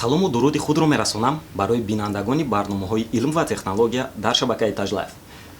Салому дуруди худро мерасонам барои бинандагони барномаҳои илм ва технология дар шабакаи Таҷлайф.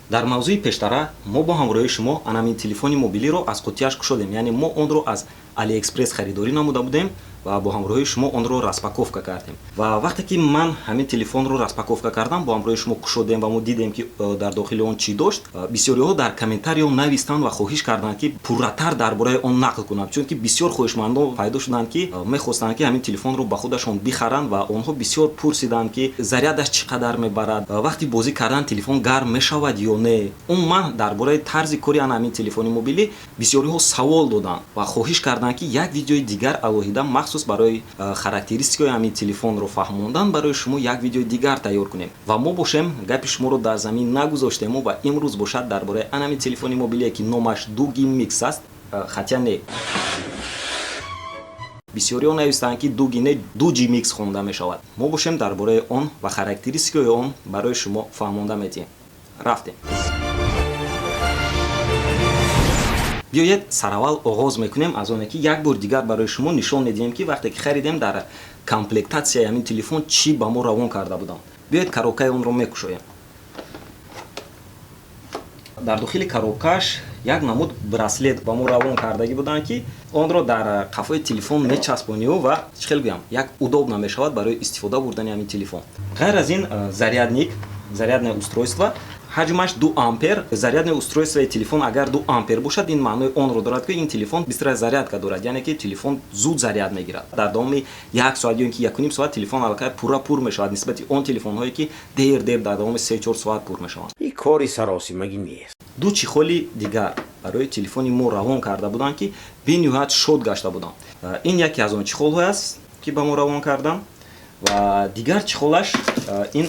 Дар мавзӯи пештара мо бо ҳамроҳии шумо анамин телефони мобилиро аз қуттияш кушодем, яъне мо онро аз Алиэкспресс харидорӣ намуда будем ва бо ҳамроҳии шумо онро распаковка кардем. Ва вақте ки ман ҳамин телефонро распаковка кардам, бо ҳамроҳии шумо кушодем ва мо дидем, ки дар дохили он чӣ дошт, бисёриҳо дар комментариё навистанд ва хоҳиш карданд, ки пурратар дар бораи он нақл кунам, чунки бисёр хоҳишмандон пайдо шуданд, ки мехостанд, ки ҳамин телефонро ба худашон бихаранд, ва онҳо бисёр пурсиданд, ки зарядаш чӣ қадар мебарад, вақти бозӣ кардан телефон гарм мешавад ё не. Умуман, дар бораи тарзи кори ана ҳамин телефони мобилӣ бисёриҳо савол доданд ва хоҳиш карданд, ки як видеои дигар алоҳида махсус барои характеристикаи ҳамин телефонро фаҳмондан барои шумо як видеои дигар тайёр кунем. Ва мо бошем, гапи шуморо дар замин нагузоштему ва имрӯз бошад дар бораи анамин телефони мобилие, ки номаш Doogee Mix аст, хотя не, бисёриҳо навистанд, ки Doogee не, Doogee Mix хонда мешавад. Мо бошем, дар бораи он ва характеристикаи он барои шумо фаҳмонда метиҳем. Рафтем. Биёед, сараввал оғоз мекунем аз оне, ки як бор дигар барои шумо нишон медиҳем, ки вақте ки харидем, дар комплектатсияи ҳамин телефон чӣ ба мо равон карда буданд. Биёед, коробкаи онро мекушоем. Дар дохили коробкааш як намуд браслет ба мо равон кардагӣ буданд, ки онро дар қафои телефон мечаспонию ва, чӣ хел гӯям, як удобно мешавад барои истифода бурдани ҳамин телефон. Ғайр аз ин, зарядник, зарядное устройство, ҳаҷмаш 2 ампер. Зарядное устройствои телефон агар 2 ампер бошад, ин маънои онро дорад, ки ин телефон быстрая зарядка дорад, яъне ки телефон зуд заряд мегирад. Дар давоми як соат ё ин ки 1,5 соат телефон аллакай пурра пур мешавад, нисбати он телефонҳое, ки дер дер, дар давоми 3-4 соат пур мешаванд. Ин кори саросимагӣ нест. Ду чехоли дигар барои телефони мо равон карда буданд, ки бениҳоят шод гашта будам. Ин яке аз он чехолҳое аст, ки ба мо равон кардам, ва дигар чехолаш ин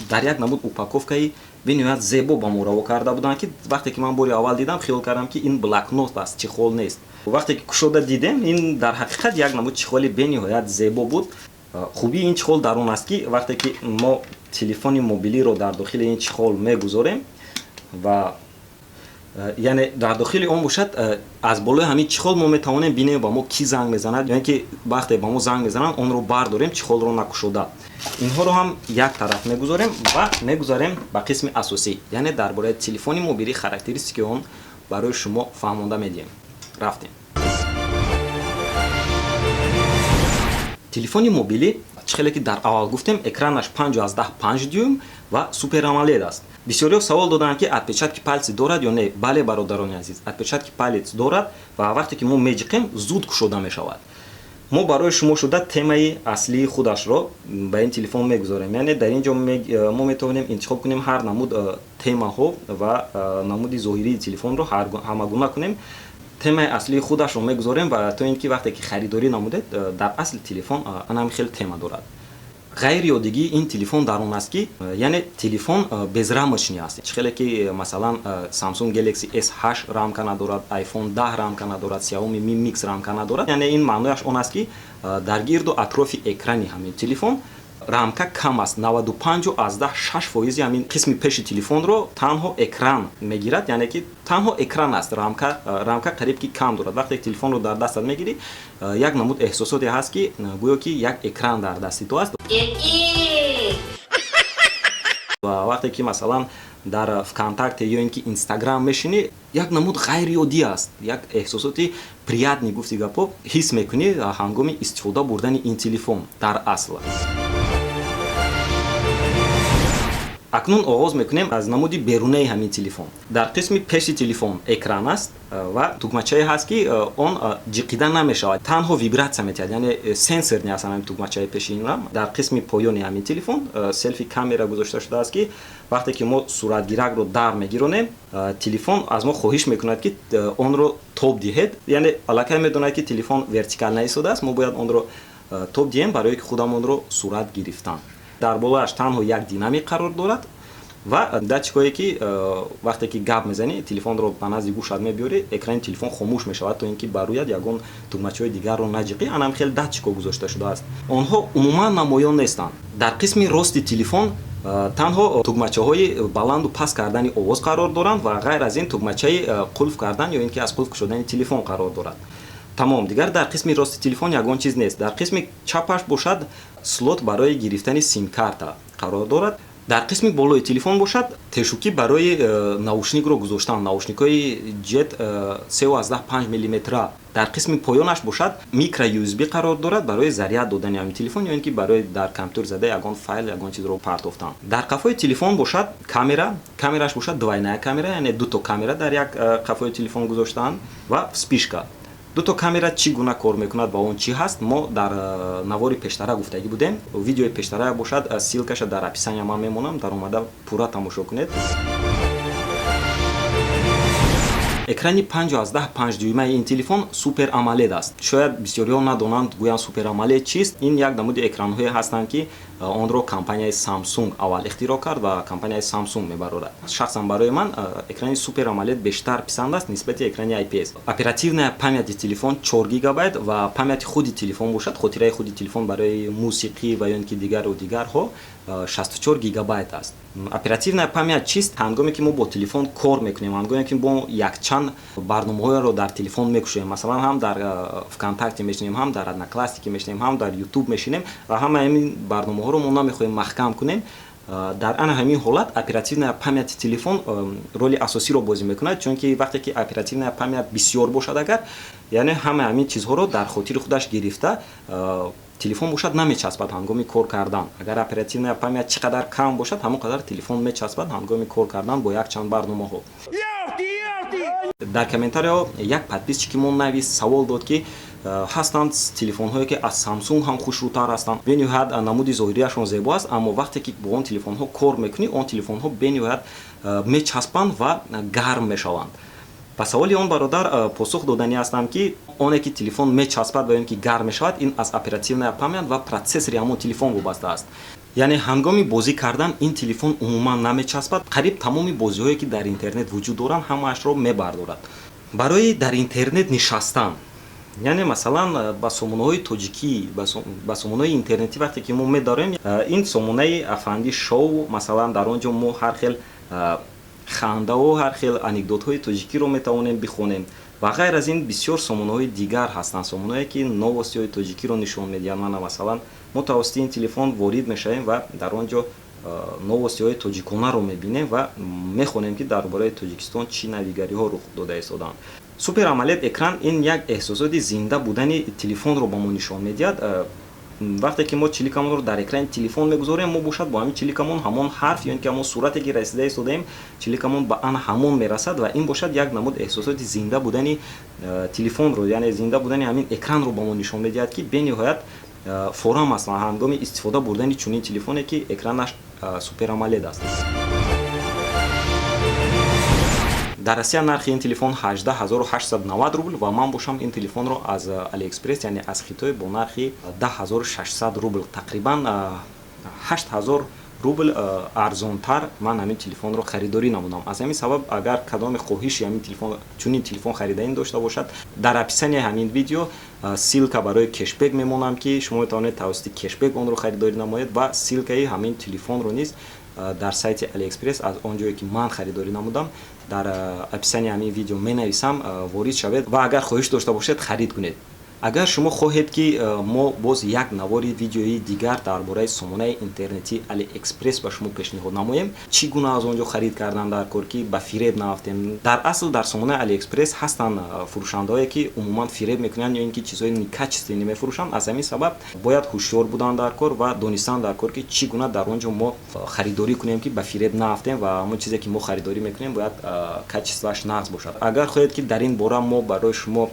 дар як намуд упаковкаи бениҳоят зебо ба мо раво карда буданд, ки вақте ки ман бори аввал дидам, хиёл кардам, ки ин блокнот аст, чехол нест. Вақте ки кушода дидем, ин дар ҳақиқат як намуд чехоли бениҳоят зебо буд. Хубии ин чехол дар он аст, ки вақте ки мо телефони мобилиро дар дохили ин чехол мегузорем ва яъне дар дохили он бошад, аз болои ҳамин чехол мо метавонем бинем, ба мо кӣ занг мезанад, ё ин ки вақте ба мо занг мезананд, онро бардорем, чехолро накушода. Инҳоро ҳам як тараф мегузорем ва мегузарем ба қисми асосӣ, яъне дар бораи телефони мобилӣ, характеристикаи он барои шумо фаҳмонда медиҳем. Рафтем. Телефони мобилӣ, чӣ хеле ки дар аввал гуфтем, экранаш 5,5 дюйм ва Super AMOLED аст. Бисёриҳо савол доданд, ки отпечатки пальцы дорад ё не. Бале, бародарони азиз, отпечатки палец дорад ва вақте ки мо меҷиқем, зуд кушода мешавад. Мо барои шумо шуда темаи аслии худашро ба ин телефон мегузорем, яъне дар ин ҷо мо метавонем интихоб кунем ҳар намуд темаҳо ва намуди зоҳирии телефонро ҳамагуна кунем. Темаи аслии худашро мегузорем ва то ин ки вақте ки харидорӣ намудед, дар асли телефон анам хел тема дорад. Ғайриоддигии ин телефон дар он аст, ки яъне телефон безрамочный аст. Чӣ хеле ки, масалан, Samsung Galaxy S8 рамка надорад, iPhone 10 рамка надорад, Xiaomi Mi Mix рамка надорад. Яъне ин маънояш он аст, ки дар гирду атрофи экрани ҳамин телефон рамка кам аст. 95,6% ҳамин қисми пеши телефонро танҳо экран мегирад, яъне ки танҳо экран аст, рамка қариб ки кам дорад. Вақте ки телефонро дар дастат мегирӣ, як намуд эҳсосоте ҳаст, ки гӯё ки як экран дар дасти ту аст. Ва вақте ки, масалан, дар ВКонтакте ё ин ки Инстаграм мешинӣ, як намуд ғайриоддӣ аст, як эҳсосоти приятный, гуфти гапо, ҳис мекунӣ ҳангоми истифода бурдани ин телефон дар асл. Акнун оғоз мекунем аз намуди берунаи ҳамин телефон. Дар қисми пеши телефон экран аст ва тугмачае ҳаст, ки он ҷиқида намешавад, танҳо вибратсия метиҳад, яъне сенсорный аст ҳамин тугмачаи пеши инам. Дар қисми поёни ҳамин телефон селфи камера гузошта шудааст, ки вақте ки мо суратгиракро дар мегиронем, телефон аз мо хоҳиш мекунад, ки онро тоб диҳед. Яъне аллакай медонад, ки телефон вертикал наистодааст, мо бояд онро тоб диҳем барое ки худамонро сурат гирифтан. Дар болояш танҳо як динамик қарор дорад ва датчикое, ки вақте ки гап мезанӣ, телефонро ба назди гӯшат мебиёрӣ, экрани телефон хомӯш мешавад, то ин ки ба рӯят ягон тугмачаҳои дигарро наҷиқӣ. Анам хеле датчико гузошта шудааст, онҳо умуман намоён нестанд. Дар қисми рости телефон танҳо тугмачаҳои баланду паст кардани овоз қарор доранд ва ғайр аз ин тугмачаи қулф кардан ё ин ки аз қулф кушодани телефон қарор дорад. Тамом, дигар дар қисми рости телефон ягон чиз нест. Дар қисми чапаш бошад, слот барои гирифтани симкарта қарор дорад. Дар қисми болои телефон бошад, тешукӣ барои наушникро гузоштан, наушникҳои ҷек 3,5 миллиметра. Дар қисми поёнаш бошад, микро USB қарор дорад барои заряд додани ҳамин телефон ё ин ки барои дар компютер зада ягон файл, ягон чизро партофтан. Дар қафои телефон бошад камера, камераш бошад двойная камера, яъне дуто камера дар як қафои телефон гузоштаанд ва вспышка. Дуто камера чӣ гуна кор мекунад ва он чӣ ҳаст, мо дар навори пештара гуфтагӣ будем. Видеои пештара бошад, ссылкаша дар описания ман мемонам, дар омада пурра тамошо кунед. Экрани 5,5 дюймаи ин телефон Super AMOLED аст. Шояд бисёриҳо надонанд, гӯянд, Super AMOLED чист. Ин як намуди экранҳое ҳастанд, ки онро компанияи Samsung аввал ихтироъ кард ва компанияи Samsung мебарорад. Шахсан барои ман экрани Super AMOLED бештар писанд аст нисбати экрани IPS. Оперативная памяти телефон 4 гигабайт ва памяти худи телефон бошад, хотираи худи телефон барои мусиқӣ ва ё ин ки дигару дигарҳо 64 гигабайт аст. Оперативная память чист? Ҳангоме ки мо бо телефон кор мекунем, ҳангоме ки мо якчанд барномаҳоеро дар телефон мекушоем, масалан, ҳам дар ВКонтакте мешинем, ҳам дар Одноклассники мешинем, ҳам дар Ютуб мешинем ва ҳамаи ин барномаҳоро мо намехоҳем маҳкам кунем, дар ана ҳамин ҳолат оперативная памяти телефон роли асосиро бозӣ мекунад, чунки вақте ки оперативная память бисёр бошад агар, яъне ҳамаи ҳамин чизҳоро дар хотири худаш гирифта, телефон бошад намечаспад ҳангоми кор кардан. Агар оперативная память чӣ қадар кам бошад, ҳамон қадар телефон мечаспад ҳангоми кор кардан бо якчанд барномаҳо. Дар комментариҳо як подписчики мо навист, савол дод, ки ҳастанд телефонҳое, ки аз Samsung ҳам хушрӯтар ҳастанд, бениҳоят намуди зоҳирияшон зебо аст, аммо вақте ки бо он телефонҳо кор мекунӣ, он телефонҳо бениҳоят мечаспанд ва гарм мешаванд. Ба саволи он бародар посух доданӣ ҳастам, ки оне ки телефон мечаспад ва ё ин ки гарм мешавад, ин аз оперативная память ва процессори ҳамон телефон вобаста аст. Яъне ҳангоми бозӣ кардан ин телефон умуман намечаспад, қариб тамоми бозиҳое, ки дар интернет вуҷуд доранд, ҳамаашро мебардорад. Барои дар интернет нишастан, яъне масалан, ба сомонаҳои тоҷикӣ, ба сомонаҳои интернетӣ вақте ки мо медорем, ин сомонаи Афанди Шоу, масалан, дар он ҷо мо ҳар хел хандао, ҳар хел анекдотҳои тоҷикиро метавонем бихонем ва ғайр аз ин бисёр сомонаҳои дигар ҳастанд, сомонаҳое, ки новостиҳои тоҷикиро нишон медиҳанд. Мана, масалан, мо тавассути ин телефон ворид мешавем ва дар он ҷо новостиҳои тоҷиконаро мебинем ва мехонем, ки дар бораи Тоҷикистон чӣ навигариҳо рух дода истодаанд. Super AMOLED экран ин як эҳсосоти зинда будани телефонро ба мо нишон медиҳад. Вақте ки мо чиликамонро дар экрани телефон мегузорем, мо бошад бо ҳамин чиликамон ҳамон ҳарф ё ин ки ҳамон сурате, ки расида истодаем, чиликамон ба ана ҳамон мерасад ва ин бошад як намуд эҳсосоти зинда будани телефонро, яъне зинда будани ҳамин экранро ба мо нишон медиҳад, ки бениҳоят форам аст ҳангоми истифода бурдани чунин телефоне, ки экранаш Super AMOLED аст. Дар Россия нархи ин телефон 18 890 рубл ва ман бошам ин телефонро аз Алиэкспресс, яъне аз Хитой, бо нархи 10 600 рубл, тақрибан 8000 рубл арзонтар ман ҳамин телефонро харидорӣ намудам. Аз ҳамин сабаб, агар кадоме хоҳиши ҳамин телефон, чунин телефон хариданӣ дошта бошад, дар описанияи ҳамин видео ссылка барои кешбек мемонам, ки шумо метавонед тавассути кешбек онро харидорӣ намоед ва ссылкаи ҳамин телефонро низ дар сайти Алиэкспресс, аз он ҷое ки ман харидорӣ намудам, дар описанияи ҳамин видео менависам. Ворид шавед ва агар хоҳиш дошта бошед, харид кунед. Агар шумо хоҳед, ки мо боз як навори видеои дигар дар бораи сомонаи интернетии Алиэкспресс ба шумо пешниҳод намоем, чӣ гуна аз он ҷо харид кардан дар кор, ки ба фиреб наафтем. Дар асл дар сомонаи Алиэкспресс ҳастанд фурӯшандаҳое, ки умуман фиреб мекунанд ё ин ки чизҳои некачественный мефурӯшанд. Аз ҳамин сабаб бояд ҳушёр будан дар кор ва донистан дар кор, ки чӣ гуна дар он ҷо мо харидорӣ кунем, ки ба фиреб наафтем ва ҳамон чизе, ки мо харидорӣ мекунем, бояд качествоаш нағз бошад. Агар хоҳед, ки дар ин бора мо барои шумо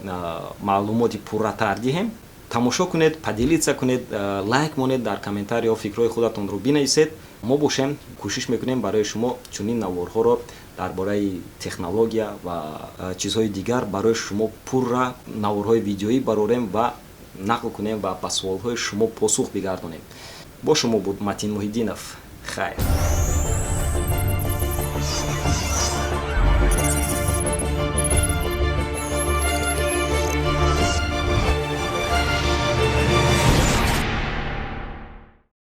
маълумоти пурратар диҳем, тамошо кунед, поделиться кунед, лайк монед, дар комментариҳо фикрҳои худатонро бинависед. Мо бошем, кӯшиш мекунем барои шумо чунин наворҳоро дар бораи технология ва чизҳои дигар барои шумо пурра наворҳои видеоӣ барорем ва нақл кунем ва ба суолҳои шумо посух бигардонем. Бо шумо буд Матин Муҳиддинов. Хайр.